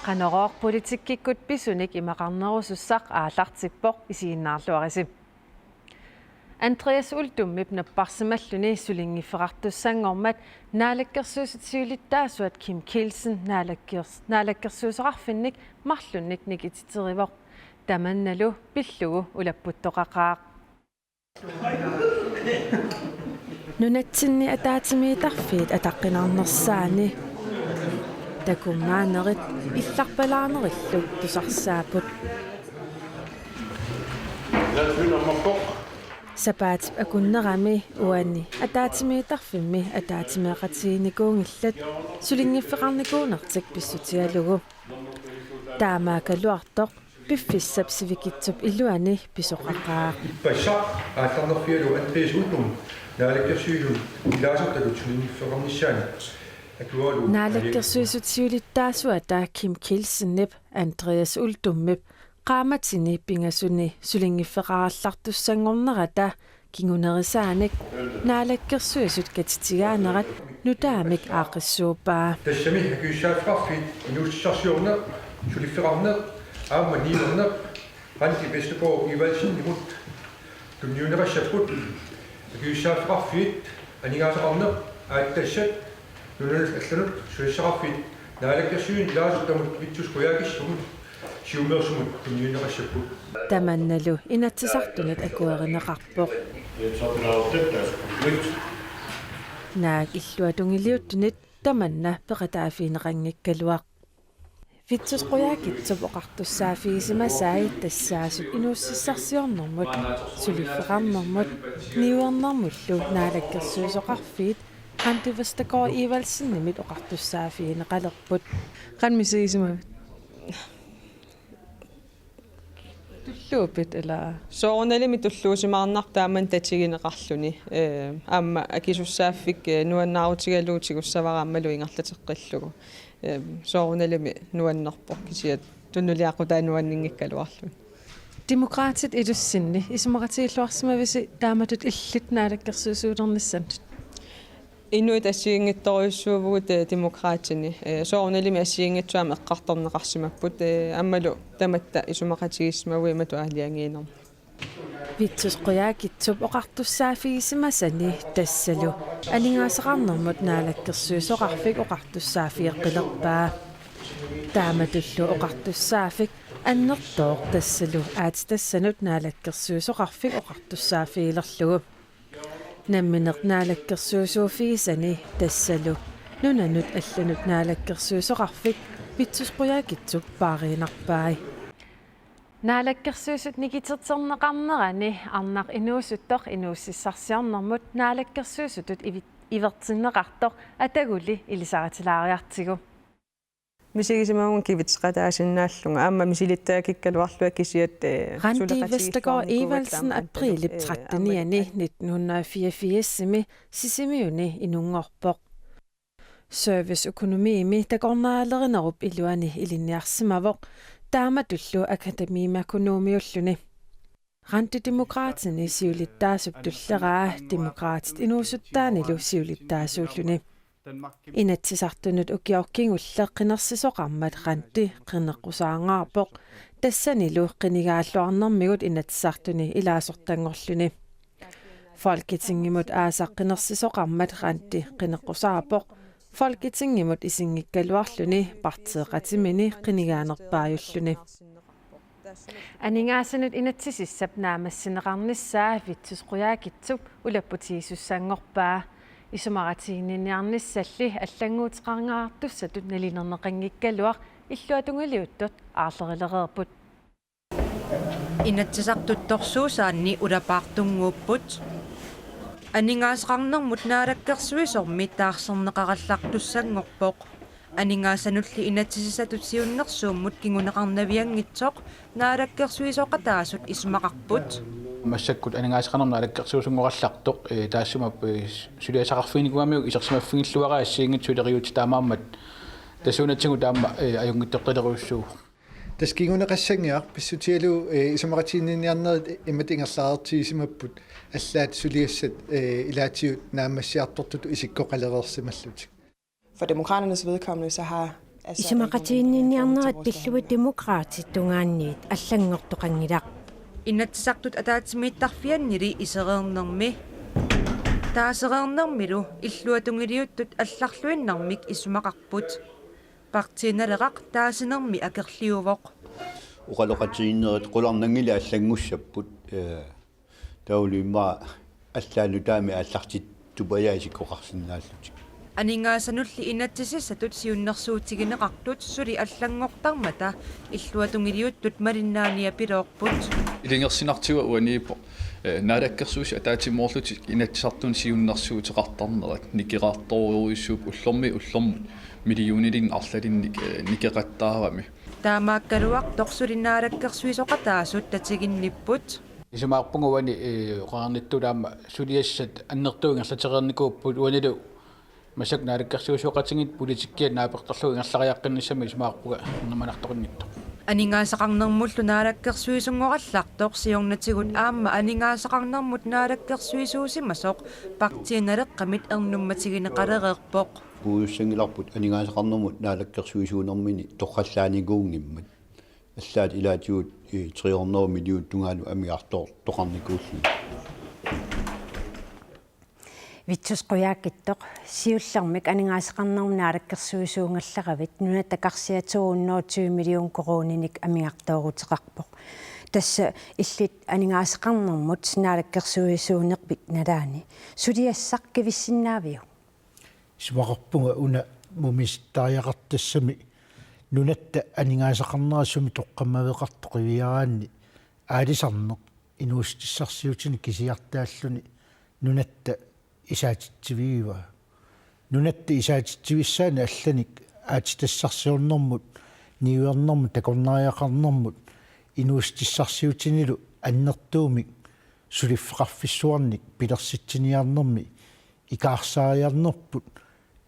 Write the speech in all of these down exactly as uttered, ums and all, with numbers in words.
Qanorooq politikkikkut pisunik imaqarnerusussaq aallartippoq, isiginnaarluarisi. Andreas Uldumip napparsimalluni sulinngiffeqartussanngormat naalakkersuisut siulittaasuat Kim Kielsen naalakkers-, naalakkersuisoqarfinnik marlunnik nikititerivoq. Tamannalu pillugu ulaputtoqaqaaq. Nunatsinni ataatsimiittarfiit ataqqinarnersaanni takummaanerit illarpalaanerillu tusarsaapput. Sapaatip akunnerani uani ataatsimiittarfimmi ataatsimeeqatigiinnikuunngillat sulinngiffeqarnikuunertik pissutigalugu. Taamaakkaluartoq piffissap sivikitsup iluani pisoqaqaaq. Ippassaq aallarnerfigalugu Andreas Uldum naalakkersuisut ilaasortatut sulinngiffeqarnissaanut akueralugu. Naalakkersuisut siulittaasuata Kim Kielsenip Andreas Uldumip qaammatini pingasuni sulinngiffeqarallartussanngornerata kingunerisaanik naalakkersuisut katitigaanerat nutaamik aaqqissuuppaa. Tassami akisussaaffeqarfiit inuussutissarsiorneq, suliffeqarneq aamma niuerneq Randi Vestergaard Evaldsenimut tunniunneqassapput. Akisussaaffeqarfiit aningaasaqarneq, aatsitassat, nunanut allanut susassaqarfiit naalakkersuisut ilaasortamut Vittus Qujaukitsoq siummeersumut tunniunneqassapput. Tamannalu Inatsisartunit akuerineqarpoq. Naak illuatungiliuttunit tamanna peqataaffigineqanngikkaluaq. Vittus Qujaukitsup oqartussaaffigisimasusi tassaasut inuussutissarsiornermut, suliffeqarnermut, niuernermullu naalakkersuisoqarfiit Randi Vestergaard Evaldsenimit oqartussaaffigineqalerput. Qanoq misigisimavit? Tulluupit ilaa? Soorunalimi tulluusimaarnarpoq taamani tatigineqarluni. Ee, aamma akisussaaffik, ee, nuannaarutigalugu tigussavara aammalu ingerlateqqillugu. Ee, soorunalimi nuannerpoq kisianni tunuliaqutaa nuanninngikkaluarluni. Demokraatit ilussinni isumaqatigilluarsimavisi taamatut illit naalakkersuisuulernissamut? Inuit assigiinngitsorujussuuvugut, ee, Demokraatini. Ee, soorunalimi assigiinngitsut aamma eqqartorneqarsimapput, ee, aammalu tamatta isumaqatigiissimaguit imatut aalajangiinermut. Vittus Qujaukitsup oqartussaaffigisimasusi tassalu aningaasaqarnermut naalakkersuisoqarfik oqartussaaffigeqqilerpaa. Taamatullu oqartussaaffik annertooq tassalu aatsitassanut naalakkersuisoqarfik oqartussaaffigilerlugu. Nammineq naalakkersuisuuffigisani tassalu nunanut allanut naalakkersuisoqarfik Vittus Qujaukitsup paariinnarpai. Naalakkersuisut nikiterterneqarnerani arnaq inuusuttoq inuussutissarsiornermut naalakkersuisutut ivi-, ivertinneqartoq Ataguli ilisaritilaariartigu. Misigisimavunga kivitseqataasinnaallunga aamma misilittagakkaluarlunga kisianni, ee, Randi Vestergaard Evaldsen aprilip trettenianni nitten hundrede og fireogfirsimi Sisimiuni inunngorpoq. Serviceøkonomiimi takornarialerinerup iluani ilinniarsimavoq taamatullu akademiimakunuumiulluni. Randi Demokraatini siulittaasup tulleraa Demokraatit inuusuttaanilu siulittaasuulluni. Inatsisartunut ukioq kingulleq qinersisoqarmat Randi qineqqusaangaarpoq tassanilu qinigaalluarnermigut Inatsisartuni ilaasortanngorluni. Folketingimut aasaq qinersisoqarmat Randi qineqqusaarpoq Folketingimut isinngikkaluarluni partiiqatimini qinigaanerpaajulluni. Aningaasanut inatsisissap naammassineqarnissaa Vittus Qujaukitsup ulapputigisussanngorpaa. Isumaqatiginninniarnissalli allannguuteqarunnaartussatut nalilerneqanngikkaluaq illuatungiliuttut aarlerilereerput. Inatsisartuttorsuusaanni ulapaartunnguupput. Aningaasaqarnermut naalakkersuisormi taarserneqarallartussanngorpoq. Aningaasanulli inatsisissatut siunnersuummut kinguneqarnavianngitsoq naalakkersuisooqataasut isumaqarput. Massakkut aningaasaqarnermut naalakkersuisunngorallartoq, ee, taassuma, ee, suliassaqarfiginikuugamiuk isersimaffigilluarai assigiinngitsut suleriaatsut taamaammat tassuunatsigut taama, ee, ajunngitsortalerujussuuvoq. Tassa kinguneqassanngiaq pissutigalugu, eh, isumaqatiginninniarnerit imatut ingerlareertigisimapput, allaat suliassat, eh, ilaatigut naammassiartortutut isikkoqalereersimallutik. For Demokraternes vedkommende, så har Assad ikke nogen indflydelse i Isumaqatiginninniarnerit vores pillugit forhandlinger. Demokraatit tungaanniit allanngortoqanngilaq. Inatsisartut ataatsimiittarfiannili isereernermi, taasereernermilu illuatungiliuttut allarluinnarmik isumaqarput. Partii Naleraq taasinermi akerliuvoq. Oqaloqatigiinnerit qularnanngilaq allanngussapput, eh, taavalu immaqa allaat nutaamik aallartittupajaat isikkoqarsinnaallutik. Aningaasanulli inatsisissatut siunnersuutigineqartut suli allanngortarmata illuatungiliuttut malinnaaniapiloorput. Ilungersunartigut uaniippoq, eh, naalakkersuisut ataatsimoorlutik Inatsisartuni siunnersuuteqartarnerat, nikerartorujussuupput ullormiit ullormut millionilinnik arlalinnik, eh, nikeqattaarami. Taamaakkaluartoq suli naalakkersuisooqataasut tatiginnipput. Isumaqarpunga uani, eh, oqarnittut aamma suliassat annertuumik ingerlatereernikuupput, uanilu massakkut naalakkersuisooqatigiit politikkiat naapertorlugu ingerlariaqqinnissami isumaqarpunga ernumanartoqanngitsoq. Aningaasaqarnermullu naalakkersuisunngorallartoq siornatigut aamma aningaasaqarnermut naalakkersuisuusimasoq Partii Naleqqamit ernummatigineqalereerpoq. Puigussanngilarput aningaasaqarnermut naalakkersuisuunermini torrallaanikuunngimmat. Allaat ilaatigut, eh, tre hundrede millionit tungaanut amigartoortoqarnikuulluni. Vittus Qujaukitsoq, siullermik aningaasaqarnermut naalakkersuisuunngallaravit, nunatta karsia to hundrede og tyve million koruuninik amigartooruteqarpoq. Tassa illit aningaasaqarnermut naalakkersuisuunerpit nalaani. Suliassaq kivissinnaaviuk? Isumaqarpunga una mumisattariaqartoq tassami nunatta aningaasaqarnera sumi toqqammaveqartoq qiviaraanni aalisarneq inuussutissarsiutini kisiartaalluni nunatta isaatitsivigivaa. Nunatta isaatitsivissaani allanik aatsitassarsiornermut, niuernermut, takornariaqarnermut inuussutissarsiutinilu annertuumik suliffeqarfissuarnik pilersitsiniarnermi ikaarsaariarnerput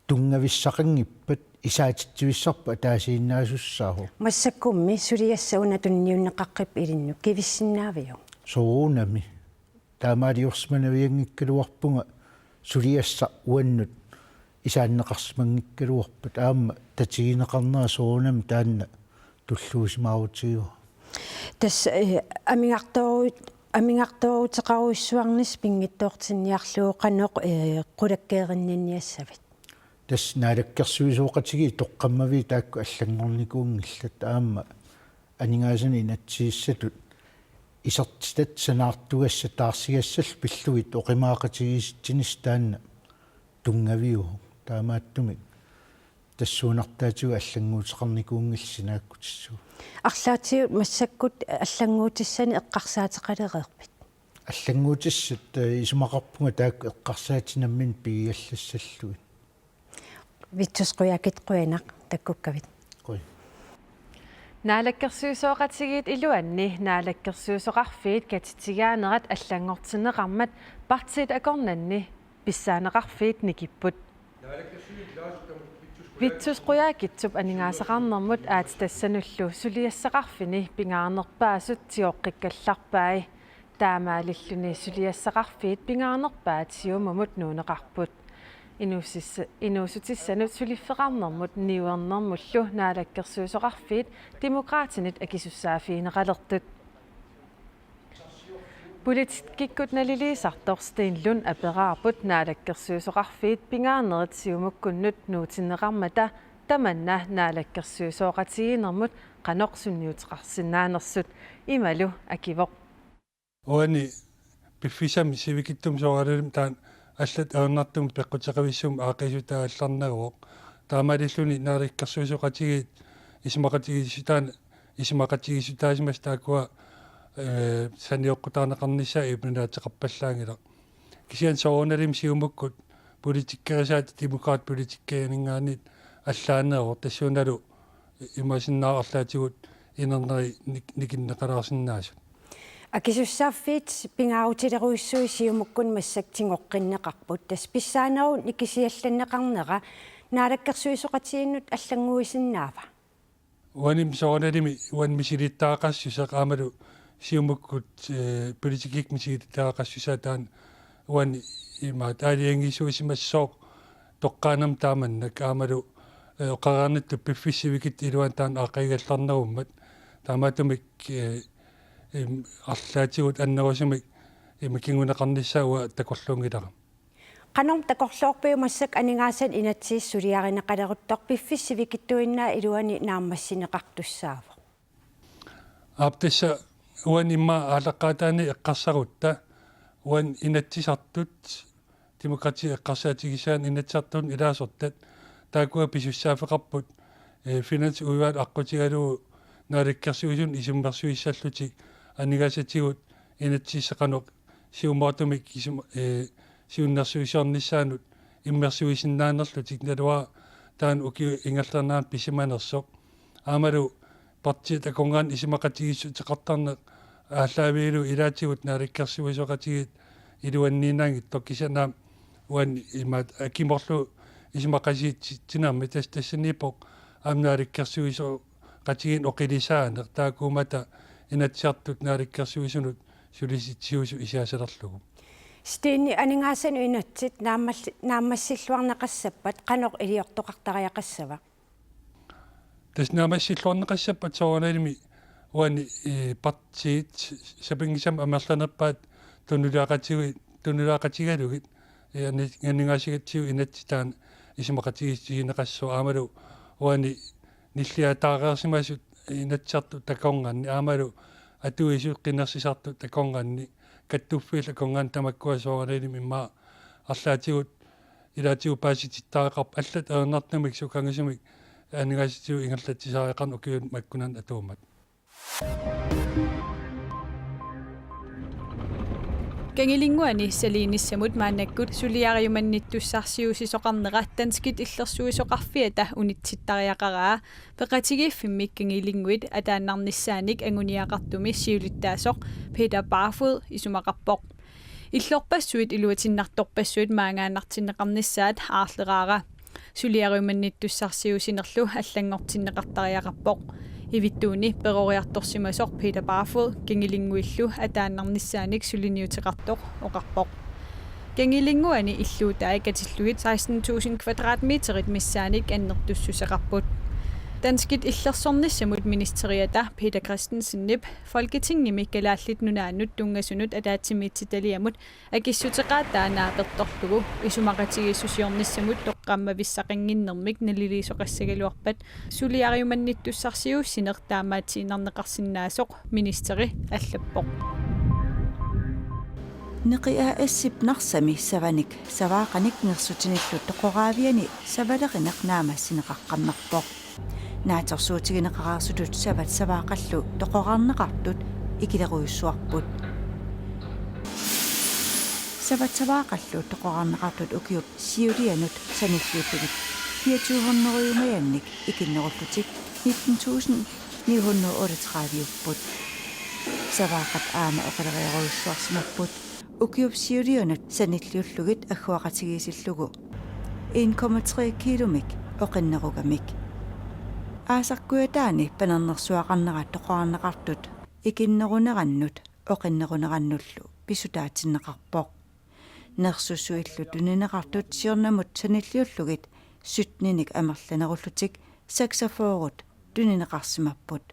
tunngavissaqanngippat isaatitsivissarput ataasiinnaasussaavoq. Massakkummi suliassaq una tunniunneqaqqippoq ilinnut, kivissinnaaviuk? Soorunami. Taamaaliorsimanavianngikkaluarpunga suliassaq uannut isaanneqarsimanngikkaluarpat aamma tatigineqarnera soorunami taanna tulluusimaarutigaara. Tassa, eh, amigartooru-, amigartoorutaqarujussuarnissaq pinngitsoortinniarlugu qanoq, eh, qulakkeerinninniassavit? Tassa naalakkersuisooqatigiit toqqammaviit taakku allanngornikuunngillat aamma aningaasanik inatsisissatut isertitat sanaartugassat taarsigassallu pillugit oqimaaqatigiissitsinissaq taanna tunngaviuvoq. Taamaattumik tassuunartaatigut allannguuteqarnikuunngillat sinaakkutissuugut. Arlaatigut massakkut allannguutissanik eqqarsaateqalereerpit? Allannguutissat, eh, isumaqarpunga taakku eqqarsaatit namminneq pigigallassallugit. Vittus Qujaukitsoq, qujanaq takkukkavit. Qujan. Naalakkersuisooqatigiit iluanni naalakkersuisooqarfiit katitsigiinnerat allanngortinneqarmat partiit akornanni pissaaneqarfiit nikipput. Vittus Qujaukitsup aningaasaqarnermut aatsitassanullu suliassaqarfini pingaarnerpaasut tigoqqikkallarpai. Taamaalilluni suliassaqarfiit pingaarnerpaat Siumumut nuunneqarput. Inuussissa-, inuussutissanut suliffeqarnermut niuernermullu naalakkersuisooqarfiit Demokraatinit akisussaaffigineqalertut. Politikkikkut naliliisartoq Steen Lund aperaarput naalakkersuisooqarfiit pingaarnerit Siumukkunnut nuutinneqarmata tamanna naalakkersuisooqatigiinnermut qanoq sunniuteqarsinnaanersut, imalu akivoq. Uani piffissami sivikitsumi soorunalimi taanna allat ajornartumik peqquteqavissummik aaqqiissutaallarneruvoq. Taamaalilluni naalakkersuisooqatigiit isumaqatigiissutaanni isumaqatigiissutaasimasut taakkua, eh, sanioqqutaaneqarnissaat iluanaatseqarpallaanngilaq. Kisianni soorunalimi Siumukkut politikkerisaata Demokraatit politikkianinngaanniit allaaneruvoq, tassuunalu imaassinnaavoq arlaatigut inerneri nik-, nikinneqalaarsinnaasut. Akisussaaffiit pingaarutilerujussuit Siumukkunnut massakkut tigoqqinneqarput. Tassa pissaanerup nikisiallanneqarnera naalakkersuisooqatigiinnut allannguisinnaava? Uani soorunalimi uani misilittagaqassusaa aammalu Siumukkut, eh, politikkikkut misilittagaqassusaa taanna uani imaat aalajangiisuusimassaaq toqqaannarmat taamannak aammalu, eh, oqareernittut piffissap sivikitsup iluani taanna aaqqiigallarnerummat taamaattumik, eh, im-, arlaatigut annerusumik ima kinguneqarnissaa uanga takorluunngilara. Qanormi takorloorpiuk massakkut aningaasanik inatsisissaq suliarineqaleruttoq piffissap sivikitsuinnaap iluani naammassineqartussaavoq? Aap, tassa uani immaqa aallaqqaataani eqqarsarutta uani inatsisartut, demokrati eqqarsaatigisaanni inatsisartunut ilaasortat, taakkua pisussaaffeqarput, eh, finansudvalg aqqutigalugu naalakkersuisunut isummersuissallutik aningaasatigut inatsisissaq qanoq siummoortumik isum-, eh, siunnersuisoornissaanut immersuisinnaanerlutik, naluara taanna ukiup ingerlanerani pisimanersoq. Aammalu partiit akornanni isumaqatigiissuteqartarneq aallaavigalugu ilaatigut naalakkersuisooqatigiit iluanniinnaanngitsoq, kisianni aamma uani imaat akimorlugu isumaqatigiitsinermi tas-, tassaniippoq aamma naalakkersuisooqatigiinni oqilisaaneq, taakkuummata inatsisartut naalakkersuisunut sulisitsisuusut isiasalerlugu. Stine, aningaasanut inatsit naammalli-, naammassilluarneqassappat qanoq iliortoqartariaqassava? Tassa naammassilluarneqassappat soorunalimi uani, eh, partiit sapinngisamik amerlanerpaat tunuliaqatigu-, tunuliaqatigalugit, eh, ani-, aningaasatigut inatsit taanna isumaqatigiissutigineqassaaq aammalu uani nilliataareersimasut inatsisartut akornanni aammalu atuisut qinersisartut akornanni kattuffiillu akornanni tamakkua soorunalimi immaqa arlaatigut ilaatigut paasitittariaqarput allat ajornartumik sukangisumik aningaasatigut ingerlatsisariaqarneq ukiuni makkunani atuummat. Kangilinnguani saliinissamut maannakkut suliariumannittussarsiuisoqarnera danskit illersuisoqarfiata unitsittariaqaraa peqatigiiffimmik Kangilinnguit ataannarnissaanik anguniagaqartumi siulittaasoq Peter Barfod isumaqarpoq. Illorpassuit iluatinnartorpassuit maangaannartinneqarnissaat aarleraara. Suliariumannittussarsiuinerlu allanngortinneqartariaqarpoq. Ivittuuni peroriartorsimasoq Peter Barfod Kangilinnguillu ataannarnissaanik suliniuteqartoq oqarpoq. Kangilinnguani illuutai katillugit seksten tusind kvadratmeterit missaannik annertussuseqarput. Danskit illersornissamut ministeriata Peter Christensenip Folketingimi Kalaallit Nunaannut tunngasunut ataatsimiititaliamut akissuteqaataa naapertorlugu isumaqatigiissusiornissamut toqqammavissaqannginnermik naliliisoqassagaluarpat suliariumannittussarsiuissineq taamaatiinnarneqarsinnaasoq ministeri allappoq. Neqi A/S-ip Narsami savanik savaaqanik nersutinillu toqoraaviani savalerineq naammassineqaqqammerpoq. Naatsorsuutigineqareersutut savat savaaqallu toqorarneqartut ikilerujussuarput. Savat savaaqallu toqorarneqartut ukiup siulianut sanilliullugit fireogtyve hundrede majannik ikinnerullutik nitten tusind ni hundrede otteogtredive-upput. Savaaqat aamma oqalerujussuarsimapput ukiup siulianut sanilliullugit agguaqatigiissillugu en komma tre kilomik oqinnerugamik. Aasaq Kujataani panernersuaqarnera toqorarneqartut ikinnerunerannut oqinnerunerannullu pisutaatinneqarpoq. Nersussuillu tunineqartut siornamut sanilliullugit sytteninik amerlanerullutik seksogfyrret tunineqarsimapput.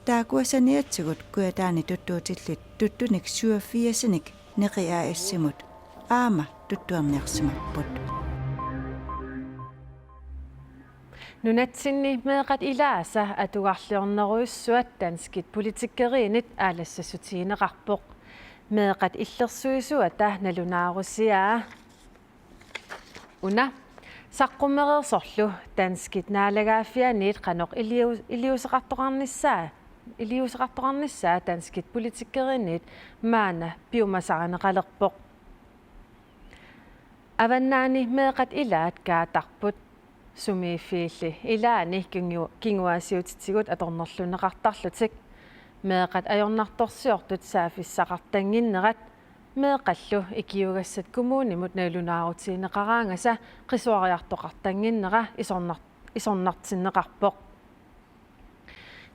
Taakkua saniatigut Kujataani tuttuutillit tuttunik syvogfirsinik Neqi A/S-imut aamma tuttuerniarsimapput. Nunatsinni meeqqat ilaasa atugarliornerujussuat danskit politikeriinnit aalassassutigineqarpoq. Meeqqat illersuisuata nalunaarusiaa una saqqummereersorlu danskit naalagaaffianiit qanoq iliu-, iliuuseqartoqarnissaa, iliuuseqartoqarnissaa danskit politikeriinnit maanna piumasarineqalerpoq. Avannaani meeqqat ilaat kaatarput. Sumiiffiilli ilaanni kingu-, kinguaassiuutitigut atornerlunneqartarlutik. Meeqqat ajornartorsiortut saaffissaqartannginnerat meeqqallu ikiugassat kommunimut nalunaarutigineqaraangasa qisuariartoqartannginnera isornar-, isornartinneqarpoq.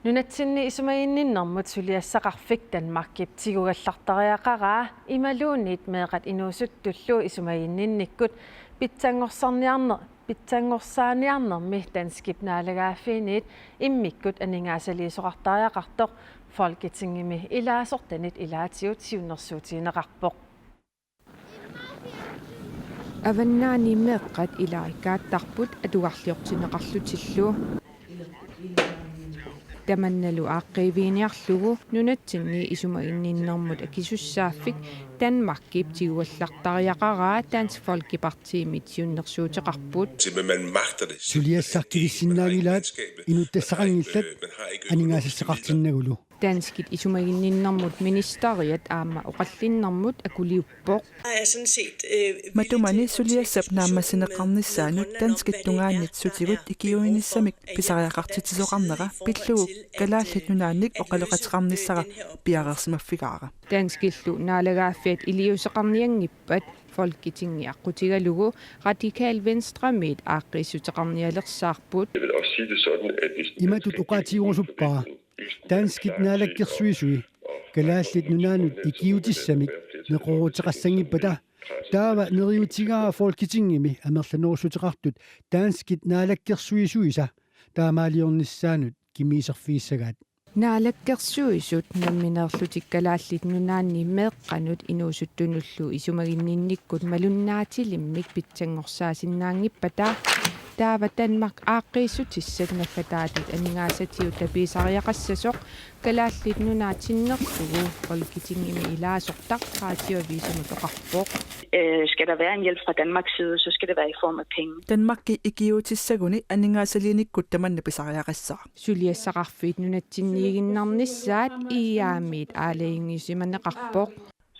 Nunatsinni isumaginninnermut suliassaqarfik Danmarkip tigugallartariaqaraa imaluunniit meeqqat inuusuttullu isumaginninnikkut pitsanngorsarniarner-, pitsanngorsarniarnermi danskit naalagaaffiinit immikkut aningaasaliisoqartariaqartoq Folketingimi ilaasortanit ilaatigut siunnersuutigineqarpoq. Avannaani meeqqat ilaat kaattarput atugarliortinneqarlutillu. Tamannalu aaqqiiviiniarlugu nunatsinni isumaginninnermut akisussaaffik Danmarkip tigugallartariaqaraa Dansk Folkepartimit siunnersuuteqarput. Suliassaq kivissinnaanngilaat inuttassaqanngillat aningaasassaqartinnagulu. Danskit isumaginninnermut ministeriat aamma oqallinnermut akuliuppoq. Matumani suliassap naammassineqarnissaanut danskit tungaannit sutigut ikiuinissamik pisariaqartitsisoqarnera pillugu Kalaallit Nunaannik oqaloqateqarnissara piareersimaffigaara. Danskillu naalagaaffiat iliuuseqarnianngippat Folketingi aqqutigalugu Radikal Venstremiit aaqqiissuteqarnialersaarput. Imatut oqaatigerusuppara: Danskit naalakkersuisui Kalaallit Nunaannut ikiuutissamik neqerooruteqassanngippata, taava neriuutigaara Folketingimi amerlanerussuteqartut danskit naalakkersuisuisa taamaaliornissaanut kimiiserfigissagaat. Naalakkersuisut nammineerlutik Kalaallit Nunaanni meeqqanut inuusuttunullu isumaginninnikkut malunnaatilimmik pitsanngorsaasinnaanngippata, taava Danmark aaqqiissutissat naggataatit aningaasatigut tapiisariaqassasoq Kalaallit Nunaat sinnerlugu Folketingimi ilaasortaq Radioavisimut oqarpoq. Øh, skal der være en hjælp fra Danmarks side, så skal det være i form af penge. Danmarki ikiuutissaguni aningaasaliinikkut tamanna pisariaqassaaq. Suliassaqarfiit nunatsinniiginnarnissaat I A M-it aalajangiussimaneqarpoq.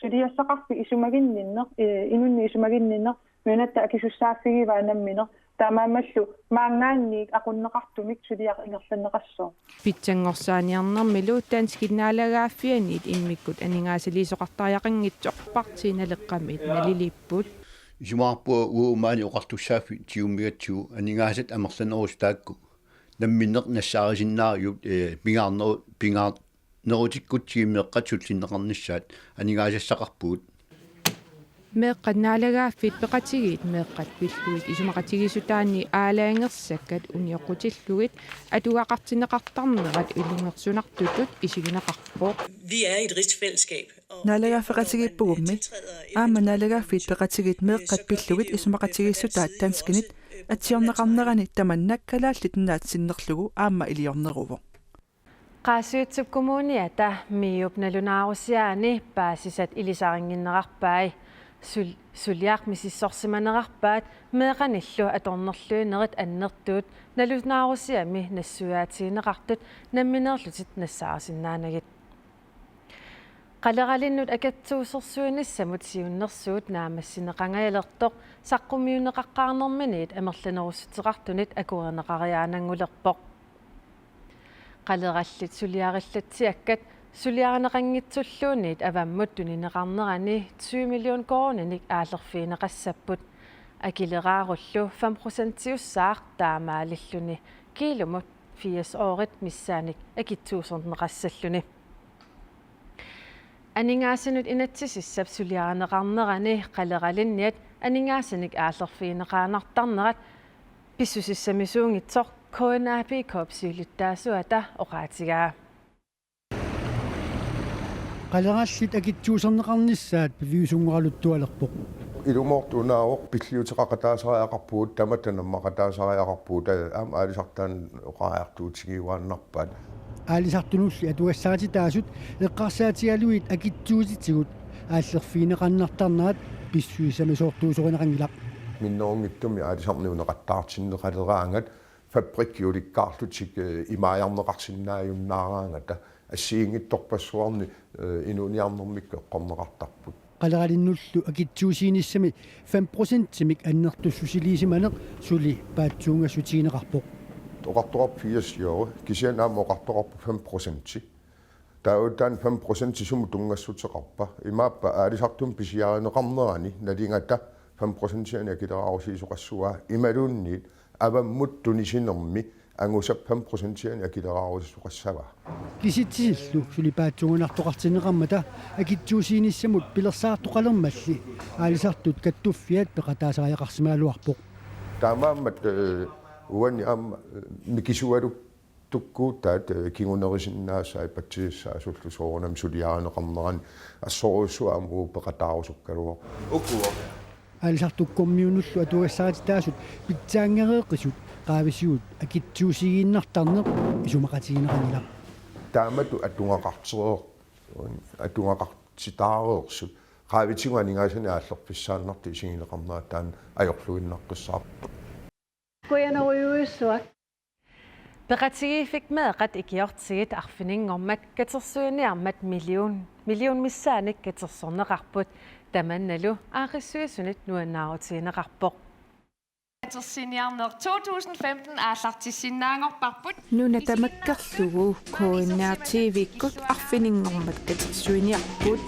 Suliassaqarfik isumaginninneq, øh, inunnik isumaginninneq, nunatta akisussaaffigivaa nammineq, taamaammallu maanngaanniit aqunneqartumik suliaq ingerlanneqassaaq. Pitsanngorsaaniarnermilu danskit naalagaaffianit immikkut aningaasaliisoqartariaqanngitsoq Partii Naleqqamiit naliliipput. Isumaqarpunga uagut maani oqartussaaffik tigummigatsigu aningaasat amerlanerusut taakku namminneq nassaarisinnaarigut, eh, pingaarneru-, pingaarnerutikkutsigit meeqqat sullinneqarnissaat aningaasassaqarpugut. Meeqqat naalagaaffik peqatigiit meeqqat pillugit isumaqatigiissutaanni aalajangersakkat unioqqutillugit atugaqartinneqartarnerat ilungersunartutut isigineqarpoq. Vi er i et rigsfællesskab. Naalagaaffeqatigiippugummi aamma naalagaaffik peqatigiit meeqqat pillugit isumaqatigiissutaat danskinit atsiorneqarnerani tamanna Kalaallit Nunaat sinnerlugu aamma iliorneruvoq. Qaasuitsup Kommuniata MIO-p nalunaarusiaani paasisat ilisarinnginnerarpai. Sul-, suliaq misissorsimanerarpaat meeqqanillu atornerluinerit annertuut nalunaarusiami nassuiaatigineqartut nammineerlutit nassaarisinnaanagit. Qaleralinnut akatsuusersuinissamut siunnersuut naammassineqangajalertoq saqqummiunneqaqqaarnerminiit amerlanerussuteqartunit akuerineqariaananngulerpoq. Qalerallit suliarillatsiakkat suliarineqanngitsulluunniit avammut tunineqarnerani tyve million koruuninik aallerfigineqassapput. Akileraarullu fem procentiussaaq taamaalilluni kiilumut firs eurit missaannik akitsuuserneqassalluni. Aningaasanut inatsisissap suliarineqarnerani qaleralinniat aningaasanik aallerfigineqaannartarnerat pissusissamisuunngitsoq K N A P K-p siulittaasuata oqaatigaa. Qalerallit akitsuuserneqarnissaat piviusunngoraluttualerpoq. Ilumoortuunaavoq, pilliuteqaqataasariaqarpugut, tamatta nammaqataasariaqarpugut, taava aamma aalisartaanut oqariartuutigiuaannarpaat. Aalisartunulli atugassarititaasut eqqarsaatigalugit akitsuutitigut aallerfigineqaannartarnerat pissusissamisoortuusorineqanngilaq. Minnerunngitsumik aalisarneq uneqattaartinneqaleraangat fabrikkiulikkaarlutik, eh, imaajarneqarsinnaajunnaaraangata assigiinngitsorpassuarni, eh, inuuniarnermikkut eqqorneqartarput. Qaleralinnullu akitsuusiinissami fem procentimik annertussusiliisimaneq suli paatsuungassutigineqarpoq. Oqartoqarpoq firs euro, kisianni aamma oqartoqarpoq fem procenti. Taava taanna fem procenti sumut tunngassuteqarpa? Imaappa aalisartumik pisiarineqarnerani nalingata fem procentianik akileraarusiisoqassavaa imaluunniit avammut tunisinermi Angusap fem procentiani akileraarusoqassavaa. Kisitsisillu sulipaatsuunartoqartinneqarmata akitsuusiinissamut pilersaartoqalermalli aalisartut kattuffiat peqataasariaqarsimagaluarpoq. Taamaammat, eh, uani aamma, eh, mikisualu tukkuutaat, eh, kingunerisinnaasai patsisissaasullu soorunami suliarineqarnerani assorujussuaq aamma uagut peqataarusukkaluarpoq. Ukua. Aalisartukkormiunullu atugassarititaasut pitsaanngereeqisut qaavisigut akitsuusiiginnartarneq isumaqatigineqanngilaq. Taamatut atugaqartereer-, atugaqartitaareersut qaavitigut aningaasanik aallerfissaannartut isigineqarnerat taanna ajorluinnaqqissaarpoq. Qujanarujussuaq. Peqatigiiffik meeqqat ikiortigit arfininngormat katersuiniarmat million, million missaanik katersorneqarput, tamannalu aaqqissuisunit nuannaarutigineqarpoq. Katersuiniarneq to tusind femten aallartissinnaanngorparput. Nuna tamakkerlugu K N R T V-kkut arfininngormat katersuiniarput.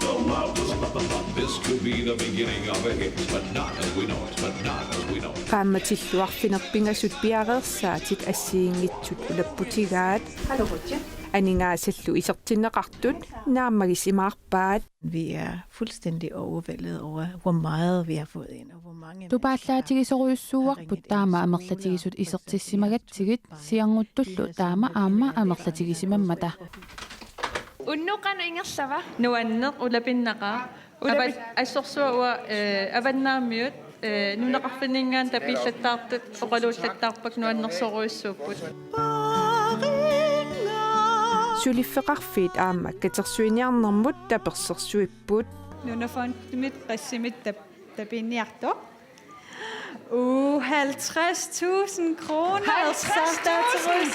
Qaammatillu arfineq-pingasut piareersaatit assigiinngitsut ulapputigaat. Aningaasallu isertinneqartut naammagisimaarpaat. Vi er fuldstændig overvældet over, hvor meget vi har fået ind, og hvor mange. Tupaallaatigisorujussuuarput taama amerlatigisut isertissimagatsigit, siornuttullu taama aamma amerlatigisimammata. Unnuqan ingerlava. Nuanneq ulapinnaqaaq. Ulapi- Avat-, assorsuaq uanga, eh, avannaamiut, eh, nunaqarfinninngaanniit tapiillattaartut oqaluullattaarpakka, nuannersorujussuupput. Suliffeqarfiit aamma katersuiniarnermut tapersersuipput. Nunafondimit qassimit tap-, tapiinniartoq. Uu, halvtreds tusind kroner. Halvtreds tusind.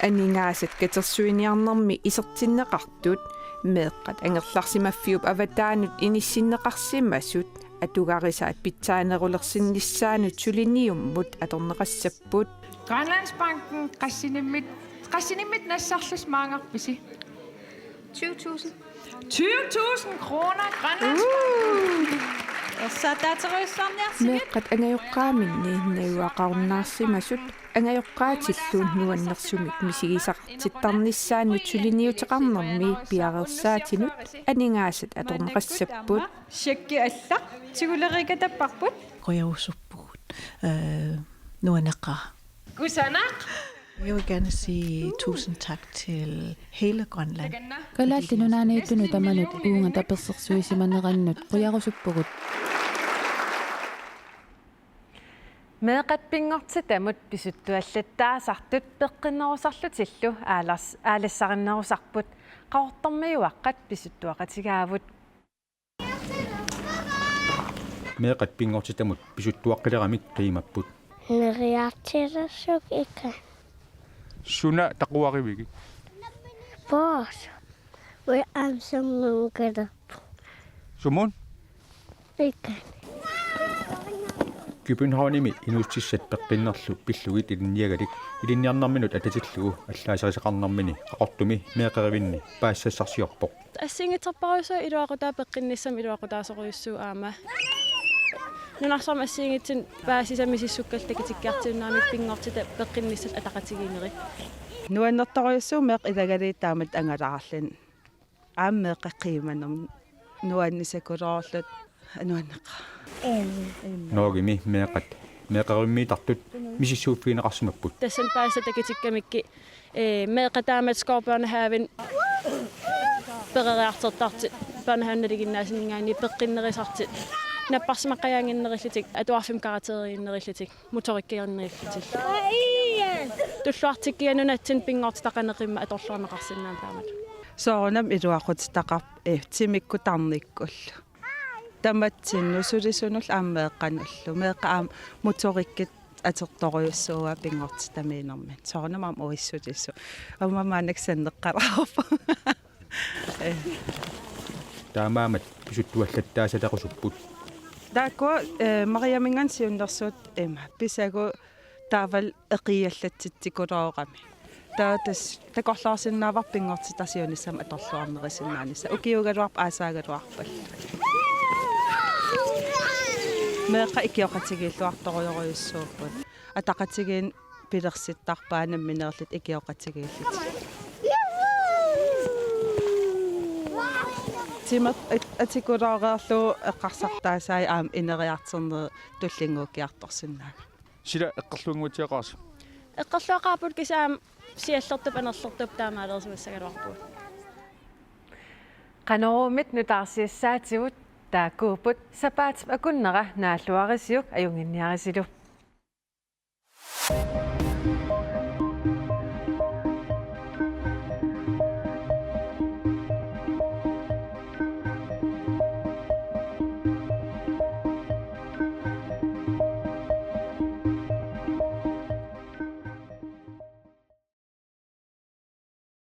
Aningaasat katersuiniarnermi isertinneqartut meeqqat angerlarsimaffiup avataanut inissinneqarsimasut atugarisaat pitsaanerulersinnissaannut suliniummut atorneqassapput. Grønlandsbanken qassinimmit, qassinimmit nassarlusi maangarpisi? Tyve tusind. Tyve tusind kroner, Grønlandsbanken. Meeqqat angajoqqaaminni najugaqarunnaarsimasut angajoqqaatillu nuannersumik misigisaqartittarnissaannut suliniuteqarnermi piareersaatinut aningaasat atorneqassapput. Tjekki alla, tigulerikatapparput. Qujarusuppugut. Øh, nuanneqaaq. Kusanaq. Jeg vil gerne sige tusind tak til hele Grønland. Kalaallit Nunaanniittunut tamanut uunga tapersersuisimanerannut qujarusuppugut. Meeqqat pinngortitamut pisuttuallattaasartut peqqinnerusarlutillu aalars-, aalassarinnerusarput, Qaqortormiuaqqat pisuttuaqatigaavut. Meeqqat pinngortitamut pisuttuaqqileramik qiimapput. Neriartilersukkit. Suna taquarivigit? Boss. Ui amsammun kalerpu. Sumun? Ikani. Københavnimi inuussutissat peqqinnerlu pillugit ilinniagalik ilinniarnerminut atatillugu allaaserisaqarnermini Qaqortumi meeqqerivinni paasisassarsiorpoq. Assigiinngitsorpassuit iluaqutaat peqqinnissami iluaqutaasorujussuuvoq aamma. Nunarsuarmi assigiinngitsunik paasisat misissukkallugit takutikkiartuinnaramik pinngortitaq peqqinnissat ataqatigiinnerit. Nuannertorujussuuvoq meeqqat ilagaliit taamatut angalaarluni. Aamma meeqqat qiimanermut nuannisakuluullutik nuanneqaaq. Norgemi meeqqat meeqqerivimmiittartut misissuiffigineqarsimapput. Tassani paasisat takutikkamikkit, ee, meeqqat taamatut skovbørnehaven peroriartortartut, børnehaven nalinginnaasuninngaanniit peqqinnerusartut, napparsimaqqajaannginnerullutik, atuarfimmi karakteriinnarullutik, motorikkiinnarullutik. Tulluartikkiga nunatsinni pinngortitaq qanoq imma atorluarneqarsinnaammat taamatut. Soorunami iluaqutitaqarpoq, ee, timikkut tarnikkullu. Tamatsinnut sulisunullu aamma meeqqanullu. Meeqqat aamma motorikkit atortorujussuuaat pinngortitamiinnermini. Soorunami aamma uissulisu. Aamma maannakkut sanneqqalaarpoq. Ee. Taamaammat pisuttuallattaasalerusupput. Taakkua, ee, Mariaminngaanniit siunnersuut ima pisagut taavalu eqiallatsitsikuluuramik. Taava tassa takorloorsinnaavarput pinngortitaq siunissami atorluarnerusinnaanissaq. Ukiuugaluarpat aasaagaluarpallu. Meeqqat ikioqatigiilluartorujorujussuupput. Ataqatigiinni pilersittarpaat nammineerlutik ikioqatigiillutik. Timer at-, atikulaarlugu eqqarsartaasaat aamma ineriartornerit tullinnguukkiartorsinnaagami. Sila eqqorluinnguutsiaqaasi. Eqqorluaqaarput kisianni aamma siallertup anorlertup taamaalersuussagaluarpugut. Qanoruumit nutaarsiassaatigut taakkuupput sapaatip akunnera naalluarisiuk ajunnginniarisilu.